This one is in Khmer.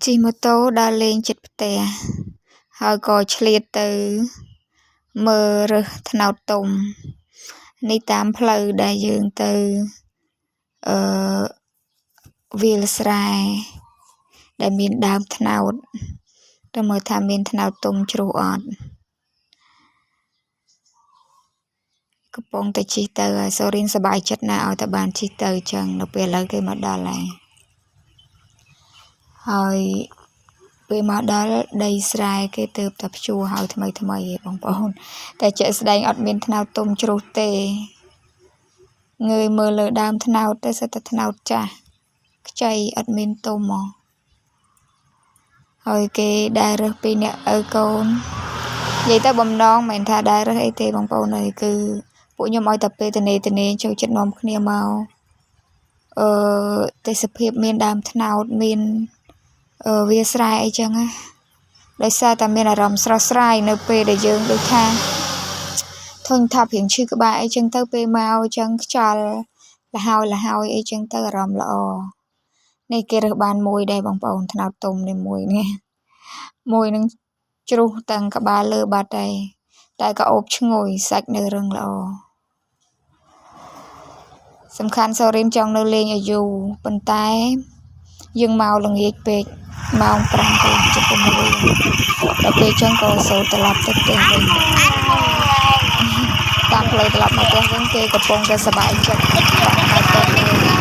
ជិះម៉ូតូដើរលេងជិតផ្ទះហើយក៏ឆ្លៀតទៅមើលរើសត្នោតទុំនេះតាមផ្លូវដែលយើងទៅអឺវាលស្រែដែលមានដើមត្នោតទៅមើលថាមានត្នោតទុំជ្រុះអត់កំពុងតែជិះទៅហើយសូរិនសប្បាយចិត្តណាស់ឲ្យតែបានជិះទៅចឹងដល់ពេលឥឡូវគេមកដល់ហើយហើយពេលមកដល់ដីស្រែគេទៅតែភ្ជួរហើយថ្មីថ្មីឯងបងប្អូនតែជាក់ស្ដែងអត់មានត្នោតទុំជ្រុះទេងើយមើលលើដើមត្នោតទៅសិតតែត្នោតចាស់ខ្ចីអត់មានទុំហ្មងហើយគេដែលរើសពីអ្នកឪកូននិយាយទៅបំណងមិនមែនថាដែលរើសអីទេបងប្អូនអើយគឺពួកខ្ញុំឲ្យតែពេលតនេតនេចូលចិត្តនាំគ្នាមកអឺទេសភាពមានដើមត្នោតមានវាស្រែអីចឹងណាដោយសារតែមានអារម្មណ៍ស្រស់ស្រាយនៅពេលដែលយើងដូចថាធុញថប់រៀងឈឺក្បាលអីចឹងទៅពេលមកចឹងខ្យល់លហើយលហើយអីចឹងទៅអារម្មណ៍ល្អនេះគេរើសបានមួយដែរបងប្អូនត្នោតទុំនេះមួយនេះមួយនឹងជ្រុះទាំងក្បាលលើបាត់ហើយតែក៏អូបឈ្ងុយសាច់នៅរឹងល្អសំខាន់សូរិនចង់នៅលេងឲ្យយូរប៉ុន្តែយើងមកល្ងាចពេកម៉ោង5កន្លះជិត6ដល់ពេលចឹងក៏សូត្រឡប់ទៅផ្ទះវិញតាមផ្លូវត្រឡប់មកផ្ទះវិញគេកំពុងតែសប្បាយចិត្តបានមកទៅ